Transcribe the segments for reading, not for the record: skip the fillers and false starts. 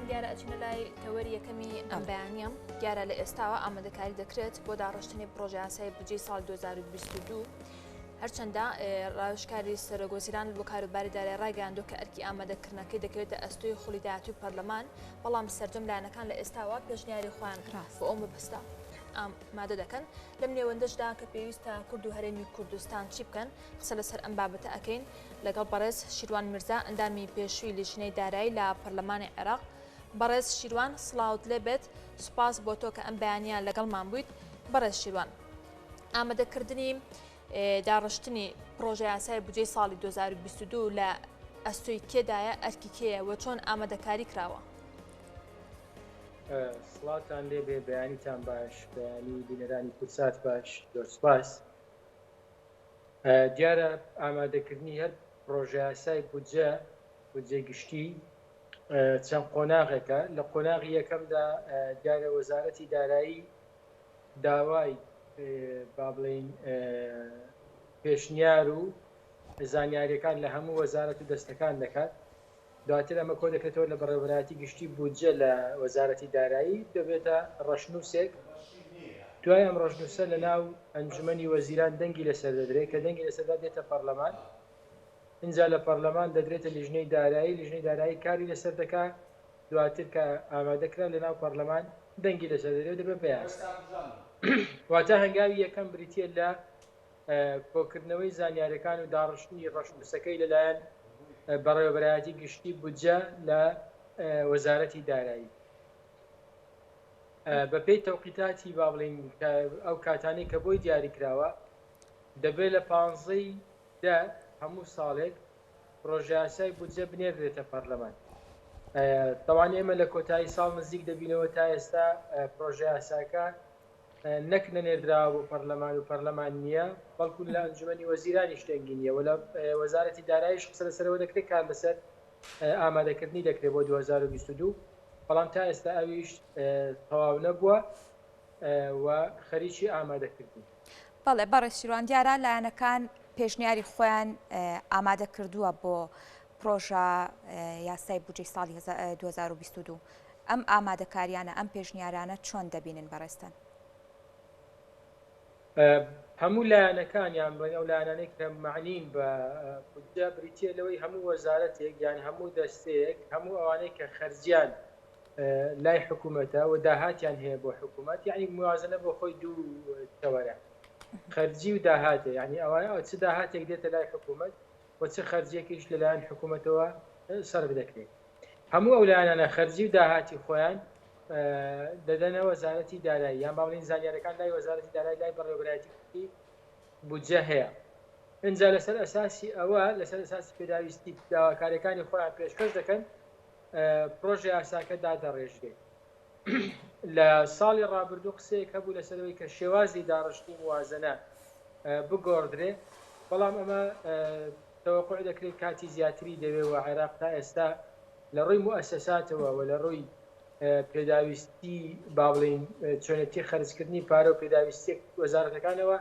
بینەران دیارە ئەچینە لای تەوەری یەکەمی ئەم بەیانییە دیارە لە ئێستاوە ئامادەکاری دەکرێت بۆ داڕشتنی پڕۆژەیاسای بودجەی ساڵی 2022 هەرچەندە ڕاوێژکاری سەرۆک وەزیران بۆ کاروباری دارایی ڕایگەیاندووە کە ئەرکی ئامادەکردنەکەی دەکەوێتە ئەستۆی خولی داهاتووی پەرلەمان بەڵام سەرجەم لایەنەکان لە ئێستاوە پێشنیاری خۆیان بۆ ئەو مەبەستە ئامادە دەکەن لەم نێوەندەشدا کە پێویستە کورد و هەرێمی کوردستان چی بکەن قسە لەسەر ئەم بابەتە ئەکەین لەگەڵ بەڕێز شیروان میرزا ئەندامی پێشووی لیژنەی دارایی لە پەرلەمانی عێراق. بەڕێز شیروان سڵاوت لێبێت سوپاس بۆ تۆ کە ئەم بەیانیە لەگەڵمان بوویت. بەڕێز شیروان ئامادەکردنی داڕشتنی پڕۆژە یاسای بودجەی ساڵی 2022 لە ئەستۆی کێدایە ئەرکی کێیە و چۆن ئامادەکاری کراوە؟ سڵاوتان لێبێ بەیانیتان باش بەیانی بینەرانی کوردسات باش زۆر سوپاس. دیارە ئامادەکردنی هەر پڕۆژەیاسای بودجە، بودجەی گشتی، چەند قۆناغێکە، لە قۆناغی یەکەمدا دیارە وەزارەتی دارایی داوای با بڵێین پێشنیار و زانیاریەکان لە هەموو وەزارەت و دەستەکان دەکات، دواتر ئەمە کۆدەکرێتەوە لە بەڕێوەبەرایەتی گشتی بودجە لە وەزارەتی دارایی دەبێتە ڕەشنووسێک، دوای ئەم ڕەشنووسە لەناو ئەنجومەنی وەزیران دەنگی لەسەر دەدرێت، کە دەنگی لەسەردا دێتە پەڕلەمان، ئینجا لە پەڕلەمان دەدرێتە لیژنەی دارایی، لیژنەی دارایی کاری لەسەر دەکات، دواتر کە ئامادە کرا لەناو پەڕلەمان دەنگی لەسەر دەدرێت و دەبێت بە یاسا. واتە هەنگاوی یەکەم بریتییە لە کۆکردنەوەی زانیاریەکان و داڕشتنی ڕەشنووسەکەی لەلایەن بەڕێوەبەرایەتی گشتی بودجە لە وەزارەتی دارایی. بەپێی تەوقیتاتی با بڵێین ئەو کاتانەی کە بۆی دیاری کراوە دەبێت لە پانزەی دە هەموو ساڵێک پرۆژەیاسای بودجە بنێردرێتە پەرلەمان. تەوان ئێمە لە کۆتایی ساڵ نزیک دەبینەوە تا ئێستا پرۆژەیاساکە نەک نەنێردراوە بۆ پەرلەمان و پەرلەمان نییە، بەڵکو لە ئەنجومەنی وەزیرانیش دەنگی نییە و لە وەزارەتی داراییش قسە لەسەرەوە دەکرێت، کار لەسەر ئامادەکردنی دەکرێت بۆ 2022، بەڵام تا ئێستا ئەویش تەواو نەبووە و خەریکی ئامادەکردنی. بەڵێ بەڕێز شیروان، دیارە لایەنەکان پێشنیاری خۆیان ئامادە کردووە بۆ پرۆژە یاسای بودجەی ساڵی 2022. ئەم ئامادەکاریانە، ئەم پێشنیارانە چۆن دەبینن بەڕێزتان؟ هەموو لایەنەکان یان بڵێن ئەو لایەنانەی کە مەعنین بە بودجە بریتییە لەوەی هەموو وەزارەتێک یان هەموو دەستەیەک هەموو ئەوانەی کە خەرجیان لای حکوومەتە و داهاتیان هەیە بۆ حکوومەت یعنی موازنە بۆ خۆی دوو تەوەرە خەرجی و داهاتە یعنی ئەوانە چ داهاتێک دێتە لای حکوومەت و چ خەرجیەکیش لەلایەن حکوومەتەوە سەرف دەکرێت هەموو ئەو لایەنانە خەرجی و داهاتی خۆیان دەدەنە وەزارەتی دارایی یان با بڵێین زانیارەکان لای وەزارەتی دارایی لای بەڕێوەبەرایەتی بودجە هەیە ئینجا لەسەر ئەساسی ئەوە لەسەر ئەساسی پێداویستی داواکاریەکانی خۆیان پێشکەش دەکەن پرۆژە یاساکە دادەڕێژرێت لە ساڵی ڕابردوو قسەیەک هەبوو لەسەرەوەی کە شێوازی داڕشتنی موازنە بگۆڕدرێ بەڵام ئەمە تەوەقوع دەکرێت کاتی زیاتری دەوێ و عێراق تا ئێستا لە ڕووی موئەسەساتەوە و لە ڕووی پێداویستی با بڵێین چۆنێتی خەرجکردنی پارە و پێداویستیە وەزارەتەکانەوە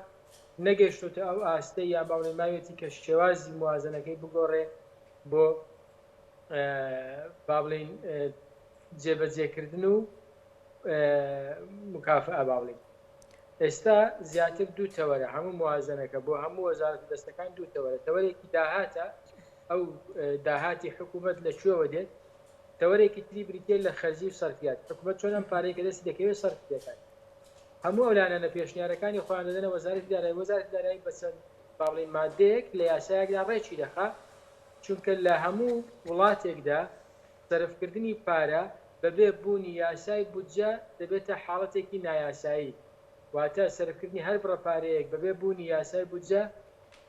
نەگەیشتۆتە ئەو ئاستەی یان با بڵێین ماویەتی کە شێوازی موازنەکەی بگۆڕێ بۆ با بڵێین جێبەجێکردن و مکافئە با بڵێین ئێستا زیاتر دوو تەوەرە هەموو موازنەکە بۆ هەموو وەزارەت و دەستەکان دوو تەوەرە تەوەرێکی داهاتە ئەو داهاتی حکوومەت لە کوێوە دێت تەوەرێکی تری بریتە لە خەرجی و سەرفیات حکوومەت چۆن ئەم پارەی کە دەستی دەکەوێت سەرف دەکات هەموو ئەو لایەنانە پێشنیارەکانی خۆیان دەدەنە وەزارەتی دارایی وەزارەتی دارایی بە چەند با بڵێین مادەیەک لە یاسایەکدا ڕێکی دەخا چونکە لە هەموو وڵاتێکدا سەرفکردنی پارە بەبێ بوونی یاسای بودجە دەبێتە حاڵەتێکی نایاسایی، واتە سەرفکردنی هەر بڕە پارەیەک بەبێ بوونی یاسای بودجە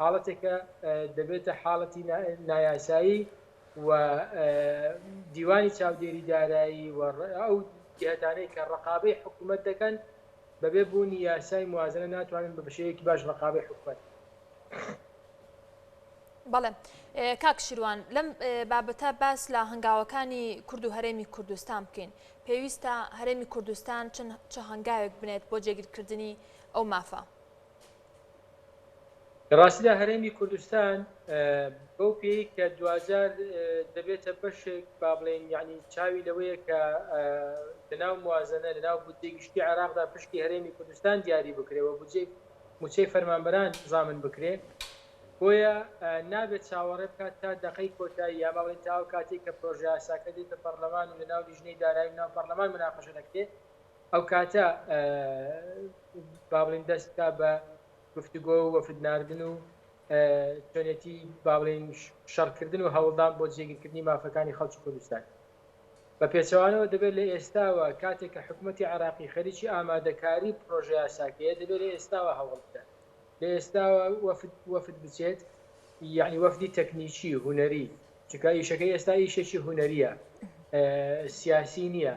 حاڵەتێکە دەبێتە حاڵەتی نایاسایی و دیوانی چاودێری دارایی و ئەو جیهەتانەی کە ڕەقابەی حکومەت دەکەن بەبێ بوونی یاسای موازنە ناتوانن بە شێوەیەکی باش ڕەقابەی حکومەت بەڵێ کاک شیروان لەم بابەتە باس لە هەنگاوەکانی کورد و هەرێمی کوردستان بکەین پێویستە هەرێمی کوردستان چەند چ هەنگاوێک بنێت بۆ جێگیرکردنی ئەو مافە؟ لە ڕاستیدا هەرێمی کوردستان بەو پێیەی کە دواجار دەبێتە بەشێک با بڵێین یانی چاوی لەوەیە کە لەناو موازنە لەناو بودجەی گشتی عێراقدا پشکی هەرێمی کوردستان دیاری بکرێ و بودجەی مووچەی فەرمانبەران زامن بکرێ بۆیە نابێت چاوەڕێ بکات تا دەقەی کۆتایی یا با بڵێین تا ئەو کاتەی کە پرۆژەیاساکە دێتە پەرلەمان و لەناو لیژنەی دارایی و ناو پەرلەمان مناقەشە دەکرێ ئەو کاتە با بڵێین دەست بکا بە گفتوگۆ و وەفد ناردن و چۆنێتی با بڵێین شەڕکردن و هەوڵدان بۆ جێگیرکردنی مافەکانی خەڵکی کوردستان. بە پێچەوانەوە دەبێت لە ئێستاوە کاتێک کە حکومەتی عێراقی خەریکی ئامادەکاری پڕۆژەیاساکەیە دەبێت لە ئێستاوە هەوڵ بدات لە ئێستاوە وەفد وەفد بچێت یەعنی وەفدی تەکنیکی هونەری چونکە ئیشەکەی ئێستا ئیشێکی هونەریە سیاسی نییە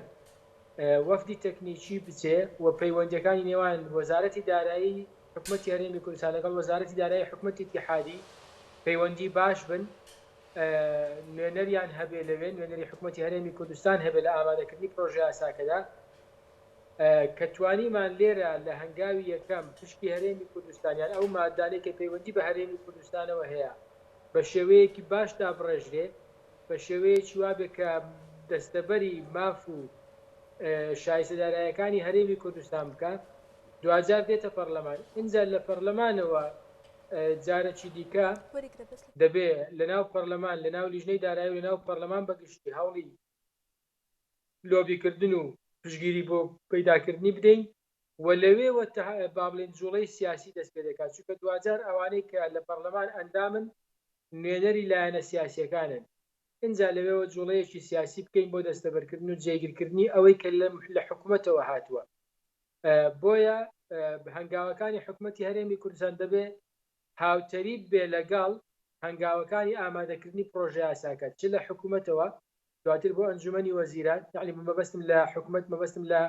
وەفدی تەکنیکی بچێ و پەیوەندیەکانی نێوان وەزارەتی دارایی حکومەتی هەرێمی کوردستان لەگەڵ وەزارەتی دارایی حکومەتی ئیتیحادی پەیوەندی باش بن نوێنەریان هەبێ لەوێ نوێنەری حکومەتی هەرێمی کوردستان هەبێ لە ئامادەکردنی پرۆژەیاساکەدا کە توانیمان لێرە لە هەنگاوی یەکەم پشکی هەرێمی کوردستان یان ئەو مادانەی کە پەیوەندی بە هەرێمی کوردستانەوە هەیە بە شێوەیەکی باش دابڕێژرێ بە شێوەیەکی وابێ کە دەستەبەری ماف و شایستە دارایەکانی هەرێمی کوردستان بکا دواجار دێتە پەڕلەمان ئینجا لە پەڕلەمانەوە جارەکی دیکە دەبێ لەناو پەڕلەمان لەناو لیژنەی دارایی و لەناو پەڕلەمان بەگشتی هەوڵی لۆبیکردن و پشگیری بۆ پەیداکردنی بدەین و لەوێوە با بڵێین جوڵەی سیاسی دەست پێ دەکات چونکە دواجار ئەوانەی کە لە پەڕلەمان ئەندامن نوێنەری لایەنە سیاسیەکانن ئینجا لەوێوە جوڵەیەکی سیاسی بکەین بۆ دەستەبەرکردن و جێگیرکردنی ئەوەی کە لە حکومەتەوە هاتووە بۆیە هەنگاوەکانی حکومەتی هەرێمی کوردستان دەبێ هاوتەریب بێ لەگەڵ هەنگاوەکانی ئامادەکردنی پرۆژەیاساکە چ لە حکومەتەوە دواتر بۆ ئەنجومەنی وەزیران یعنی مەبەستم لە حکومەت مەبەستم لە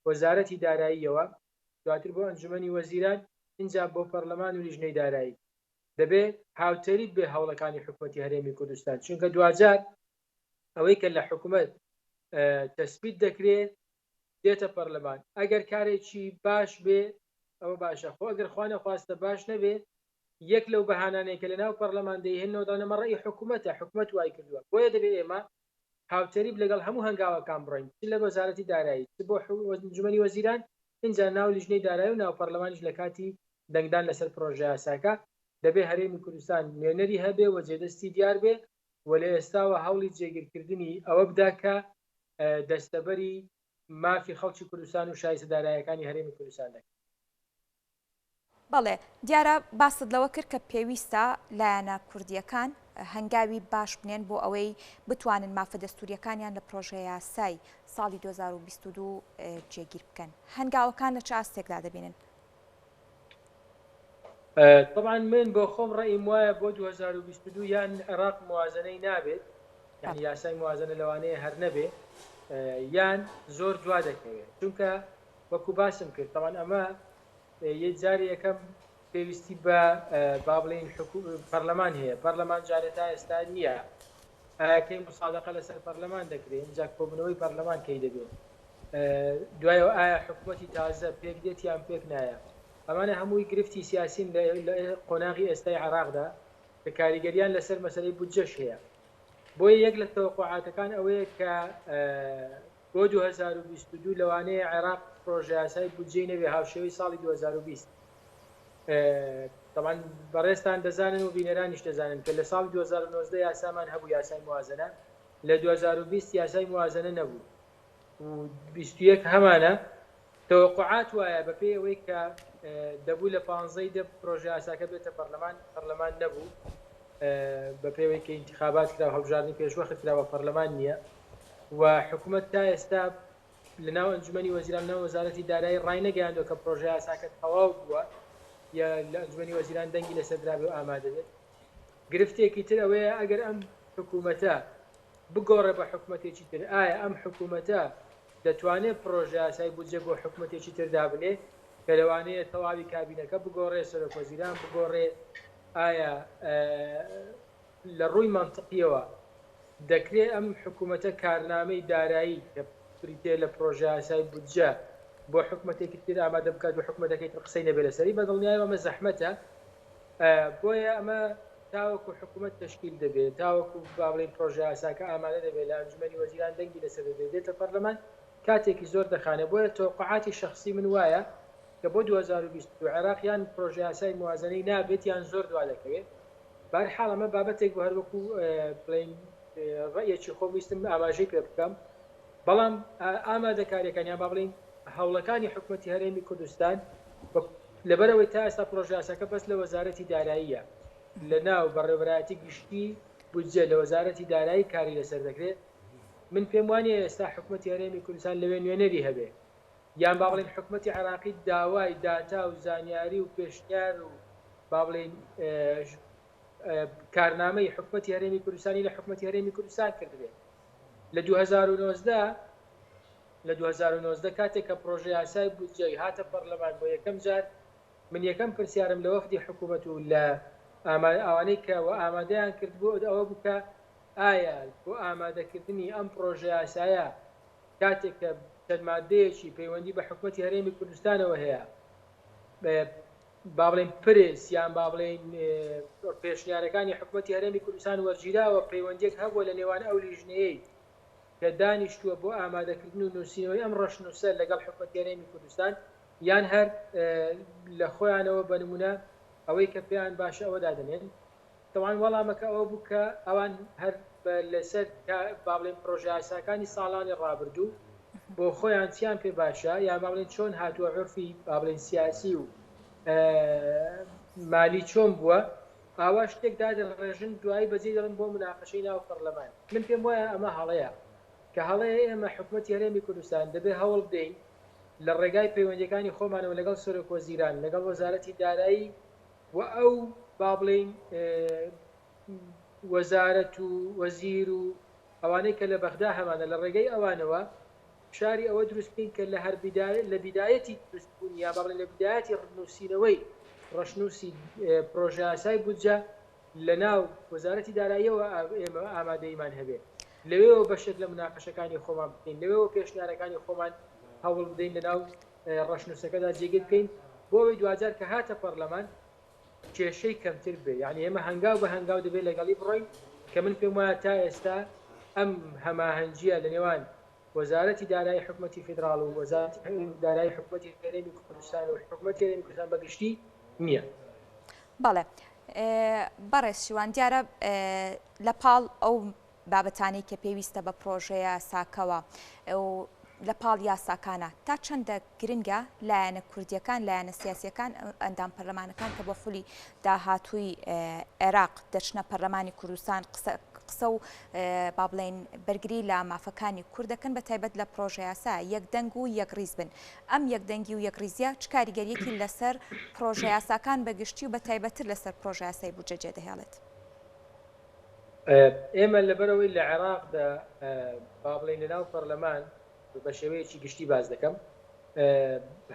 وەزارەتی داراییەوە دواتر بۆ ئەنجومەنی وەزیران ئینجا بۆ پەرلەمان و لیژنەی دارایی دەبێ هاوتەریب بێ هەوڵەکانی حکومەتی هەرێمی کوردستان چونکە دواجار ئەوەی کە لە حکومەت تەسبیت دەکرێ دێتە پەرلەمان ئەگەر کارێکی باش بێ ئەوە باشە خۆ ئەگەر خوانە خواستە باش نەبێ یەک لەو بەهانانەی کە لە ناو پەرلەمان دەیهێنەوە دەڵێن ئەمە ڕەئی حکومەتە حکومەت وای کردووە بۆیە دەبێ ئێمە هاوتەریب لەگەڵ هەموو هەنگاوەکان بڕۆین چ لە وەزارەتی دارایی چ بۆ ئەنجومەنی وەزیران ئینجا ناو لیژنەی دارایی و ناو پەرلەمانیش لە کاتی دەنگدان لەسەر پرۆژەیاساکە دەبێ هەرێمی کوردستان نوێنەری هەبێ و جێدەستی دیار بێ و لە ئێستاوە هەوڵی جێگیرکردنی ئەوە بدا کە دەستەبەری مافی خەڵکی کوردستان و شایستە دارایەکانی هەرێمی کوردستان دەکات. بەڵێ، دیارە باست لەوە کرد کە پێویستە لایەنە کوردییەکان هەنگاوی باش بنێن بۆ ئەوەی بتوانن مافە دەستوورییەکانیان لە پرۆژەیاسای ساڵی 2022 جێگیر بکەن. هەنگاوەکان لە چ ئاستێکدا دەبینن؟ تەبعەن من بۆ خۆم ڕەئیم وایە بۆ 2022 یان عێراق موازنەی نابێت یانی یاسای موازنە لەوانەیە هەر نەبێ یان زۆر دوا دەکەوێت چونکە وەکو باسم کرد تەبعەن ئەمە یە جاری یەکەم پێویستی بە با بڵێین پەرلەمان هەیە پەرلەمان جارێ تا ئێستا نییە ئایا کەی مسادقە لەسەر پەرلەمان دەکرێت ئینجا کۆبوونەوەی پەرلەمان کەی دەبێت دوایەوە ئایا حکوومەتی تازە پێک دێت یان پێک نایە ئەمانە هەمووی گرفتی سیاسین لە قۆناغی ئێستای عێراقدا کە کاریگەریان لەسەر مەسەلەی بودجەش هەیە بۆیە یەک لە تەوەقوعاتەکان ئەوەیە کە بۆ 2022 لەوانەیە عێراق پرۆژەیاسای بودجەی نەبێ هاوشێوەی ساڵی 2020 تەبعەن بەڕێزتان دەزانن و بینەرانیش دەزانن کە لە ساڵی 2019 یاسامان هەبوو یاسای موازنە لە 2020 یاسای موازنە نەبوو و 21 هەمانە تەوەقوعات وایە بەپێی ئەوەی کە دەبوو لە پانزەی دە پرۆژەیاساکە بێتە پەرلەمان، پەرلەمان نەبوو، بەپێی ئەوەی کە ئینتخابات کرا و هەڵبژاردنی پێشوەخت کرا و پەرلەمان نییە و حکومەت تا ئێستا لەناو ئەنجومەنی وەزیران لەناو وەزارەتی دارایی ڕاینەگەیاندووە کە پرۆژەیاساکە تەواو بووە یا لە ئەنجومەنی وەزیران دەنگی لەسەر درابێ و ئامادە بێت. گرفتێکی تر ئەوەیە ئەگەر ئەم حکومەتە بگۆڕێ بە حکومەتێکی تر، ئایا ئەم حکومەتە دەتوانێ پڕۆژەیاسای بودجە بۆ حکومەتێکی تر دابنێ کە لەوانەیە تەواوی کابینەکە بگۆڕێ، سەرۆکوەزیران بگۆڕێ، ئایا لە ڕووی مەنتقییەوە دەکرێ ئەم حکومەتە کارنامەی دارایی کە بریتییە لە پڕۆژەیاسای بودجە بۆ حکومەتێکی تر ئامادە بکات و حکومەتەکەی تر قسەی نەبێ لەسەری؟ بە دڵنیایەوە ئەمە زەحمەتە. بۆیە ئەمە تاوەکو حکوومەت تەشکیل دەبێت، تاوەکو با بڵێین پرۆژەیاساکە ئامادە دەبێت، لە ئەنجومەنی وەزیران دەنگی لەسەر دەدرێت، دێتە پەرلەمان، کاتێکی زۆر دەخانێت. بۆیە تەوەقوعاتی شەخسی من وایە کە بۆ 2022 عێراق یان پرۆژەیاسای موازنەی نابێت یان زۆر دوا دەکەوێت. بەهەرحاڵ ئەمە بابەتێک بوو هەر وەکو بڵێین ڕەئیەکی خۆم ویستم ئاماژەی پێ بکەم. بەڵام ئامادەکاریەکان یان با بڵێین هەوڵەکانی حکومەتی هەرێمی کوردستان لەبەرئەوەی تا ئێستا پرۆژەیاساکە بەس لە وەزارەتی داراییە لە ناو بەڕێوەبەرایەتی گشتی بودجە لە وەزارەتی دارایی کاری لەسەر دەکرێت من پێم وانیە ئێستا حکومەتی هەرێمی کوردستان لەوێ نوێنەری هەبێ یان با بڵێین حکومەتی عێراقی داوای داتا و زانیاری و پێشنیار و با بڵێین کارنامەی حکومەتی هەرێمی کوردستانی لە حکومەتی هەرێمی کوردستان کردبێت لە 2019 لە 2019 کاتێک کە پرۆژە یاسای بودجەی هاتە پەرلەمان بۆ یەکەم جار من یەکەم پرسیارم لە وەفدی حکوومەت و لە ئەوانەی کە ئامادەیان کرد بۆ ئەوە بوو کە ئایا بۆ ئامادەکردنی ئەم پرۆژە یاسایە کاتێک کە چەند مادەیەکی پەیوەندی بە حکوومەتی هەرێمی کوردستانەوە هەیە با بڵێین پرس یان با بڵێین پێشنیارەکانی حکومەتی هەرێمی کوردستان وەرگیراوە، پەیوەندییەک هەبووە لە نێوان ئەو لیژنەیەی کە دانیشتووە بۆ ئامادەکردن و نووسینەوەی ئەم ڕەشنووسە لەگەڵ حکومەتی هەرێمی کوردستان یان هەر لە خۆیانەوە بە نموونە ئەوەی کە پێیان باشە ئەوە دادەنێن؟ تەوان وەڵامەکە ئەوە بوو کە ئەوان هەر لەسەر با بڵێن پرۆژەیاساکانی ساڵانی ڕابردوو بۆ خۆیان چیان پێ باشە یان با بڵێن چۆن هاتووە عورفی با بڵێن سیاسی و مالی چۆن بووە ئاوا شتێک دادەڕێژن دوایی بەجێ دەڵن بۆ مناقەشەی ناو پەرلەمان من پێم وایە ئەمە هەڵەیە کە هەڵەیە ئێمە حکومەتی هەرێمی کوردستان دەبێ هەوڵ بدەین لە ڕێگای پەیوەندیەکانی خۆمانەوە لەگەڵ سەرۆک وەزیران لەگەڵ وەزارەتی دارایی و ئەو با بڵێین وەزارەت و وەزیر و ئەوانەی کە لە بەغدا هەمانە لە ڕێگەی ئەوانەوە فشاری ئەوە دروست بکەین کە لە هەر لە بیدایەتی دروستبوونی یا با بڵێین لە بیدایەتی نووسینەوەی ڕەشنووسی پرۆژەیاسای بودجە لە ناو وەزارەتی داراییەوە ئێمە ئامادەییمان هەبێ لەوێوە بەشێک لە مناقەشەکانی خۆمان بکەین لەوێوە پێشنیارەکانی خۆمان هەوڵ بدەین لە ناو ڕەشنووسەکەدا جێگیر بکەین بۆ ئەوەی دواجار کە هاتە پەرلەمان کێشەی کەمتر بێ یعنی ئێمە هەنگاو بە هەنگاو دەبێت لەگەڵی بڕۆین کە من پێم وایە تا ئێستا ئەم هەماهەنگییە لە نێوان وەزارەتی دارایی حکومەتی فیدراڵ و وەزارەتی دارایی حکومەتی هەرێمی کوردستان و حکومەتی هەرێمی کوردستان بە گشتی نییە. بەڵێ بەڕێز شیوان دیارە لە پاڵ ئەو بابەتانەی کە پێویستە بە پرۆژەیاساکەوە و لە پاڵ یاساکانە تا چەندە گرنگە لایەنە کوردیەکان لایەنە سیاسیەکان ئەندام پەرلەمانەکان کە بۆ خولی داهاتووی عێراق دەچنە پەرلەمانی کوردستان قسە قسە و با بڵێین بەرگری لە مافەکانی کورد دەکەن بە تایبەت لە پرۆژەیاسا یەکدەنگ و یەکڕیز بن ئەم یەکدەنگی و یەکڕیزیە چ کاریگەریەکی لەسەر پرۆژەیاساکان بە گشتی و بە تایبەتتر لەسەر پرۆژەیاسای بودجە جێدەهێڵێت؟ ئێمە لەبەرئەوەی لە عێراقدا با بڵێین لەناو پەرلەمان بە شێوەیەکی گشتی باس دەکەم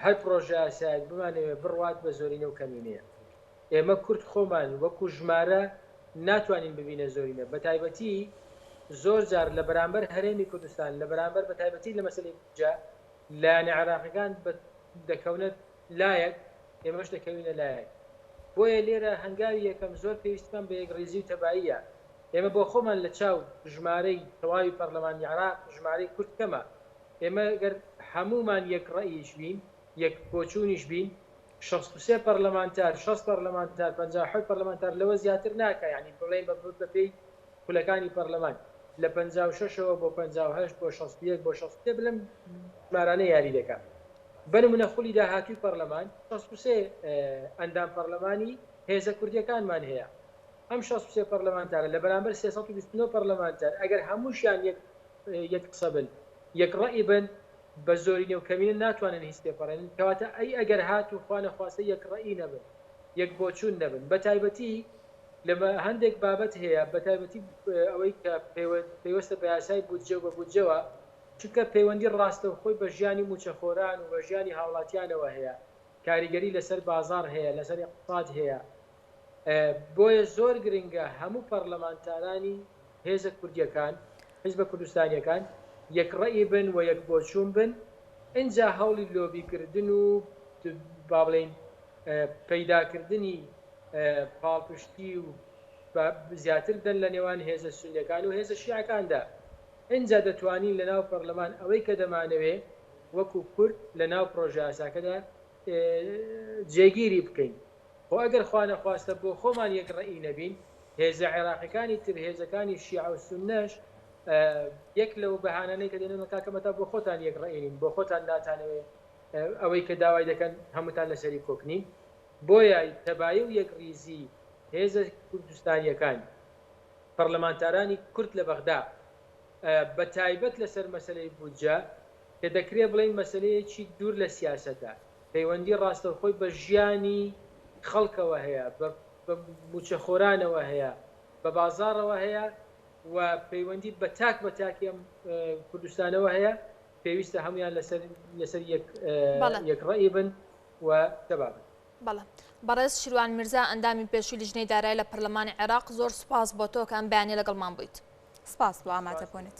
هەر پرۆژەیاسایەک بمانەوێت بڕوات بە زۆرینە و کەمینەیە ئێمە کورد خۆمان وەکو ژمارە ناتوانین ببینە زۆرینە بە تایبەتی زۆر جار لە بەرامبەر هەرێمی کوردستان لە بەرامبەر بە تایبەتی لە مەسەلەی بودجە لایەنە عێراقیەکان دەکەونە لایەک ئێمەش دەکەوینە لایەک. بۆیە لێرە هەنگاوی یەکەم زۆر پێویستمان بە یەکڕیزی و تەباییە. ئێمە بۆ خۆمان لە چاو ژمارەی تەواوی پەرلەمانی عێراق ژمارەی کورد کەمە. ئێمە گەر هەموومان یەک ڕەئیش بین، یەک بۆچوونیش بین، 63 پەرلەمانتار، 60 پەرلەمانتار، 57 پەرلەمانتار لەوە زیاتر ناکا، یانی بڵێین بە پێی خولەکانی پەرلەمان لە 56 ەوە بۆ 58 بۆ 61 بۆ 63 لەم ژمارانە یاری دەکا. بە نمونە خولی داهاتووی پەرلەمان 63 ئەندام پەرلەمانی هێزە کوردیەکانمان هەیە. ئەم 63 پەرلەمانتارە لە بەرامبەر 329 پەرلەمانتار ئەگەر هەمووشیان یەک یەک قسە بن، یەک ڕەئی بن، بە زۆرینە و کەمینە ناتوانن هیچ تێپەڕێنن. کەواتە ئەی ئەگەر هاتوو خوا نەخواستە یەک ڕەئی نەبن، یەک بۆچوون نەبن، بە تایبەتی لە هەندێک بابەت هەیە بە تایبەتی ئەوەی کە پەیوەستە بە یاسای بودجە و بە بودجەوە، چونکە پەیوەندی ڕاستەوخۆی بە ژیانی مووچەخۆران و بە ژیانی هاوڵاتیانەوە هەیە، کاریگەری لەسەر بازاڕ هەیە، لەسەر ئیقتساد هەیە، بۆیە زۆر گرنگە هەموو پەڕلەمانتارانی هێزە کوردییەکان، حیزبە کوردستانییەکان یەک ڕەئی بن و یەک بۆچوون بن، ئینجا هەوڵی لۆبیکردن و با بڵێین پەیداکردنی. پاڵپشتی و زیاتر بدەن لە نێوان هێزە سونیەکان و هێزە شیعەکاندا. ئینجا دەتوانین لە ناو پەرلەمان ئەوەی کە دەمانەوێ وەکو کورد لە ناو پرۆژەیاساکەدا جێگیری بکەین. خۆ ئەگەر خوانەخواستە بۆ خۆمان یەک ڕەئی نەبین، هێزە عێراقیەکانی تر، هێزەکانی شیعە و سوننەش یەک لەو بەهانانەی کە دێنن کاکە مەتا بۆ خۆتان یەک ڕەئی نین، بۆ خۆتان ناتانەوێ ئەوەی کە داوای دەکەن هەمووتان لەسەری کۆک نین. بۆیە تەبایی و یەکڕیزی هێزە کوردستانیەکان، پەڕلەمانتارانی کورد لە بەغدا بە تایبەت لەسەر مەسەلەی بودجە کە دەکرێ بڵێین مەسەلەیەکی دوور لە سیاسەتە، پەیوەندی ڕاستەوخۆی بە ژیانی خەڵکەوە هەیە، بە مووچەخۆرانەوە هەیە، بە بازاڕەوە هەیە و پەیوەندی بە تاک بە تاکی ئەم کوردستانەوە هەیە، پێویستە هەموویان لەسەر لەسەر یەک یەک ڕەئی بن و تەبا بن. بەڵێ. بەڕێز شیروان میرزا ئەندامی پێشووی لیژنەی دارایی لە پەرلەمانی عێراق زۆر سوپاس بۆ تۆ کە ئەم بەیانیە لەگەڵمان بوویت. سپاس بۆ ئامادەبوونت.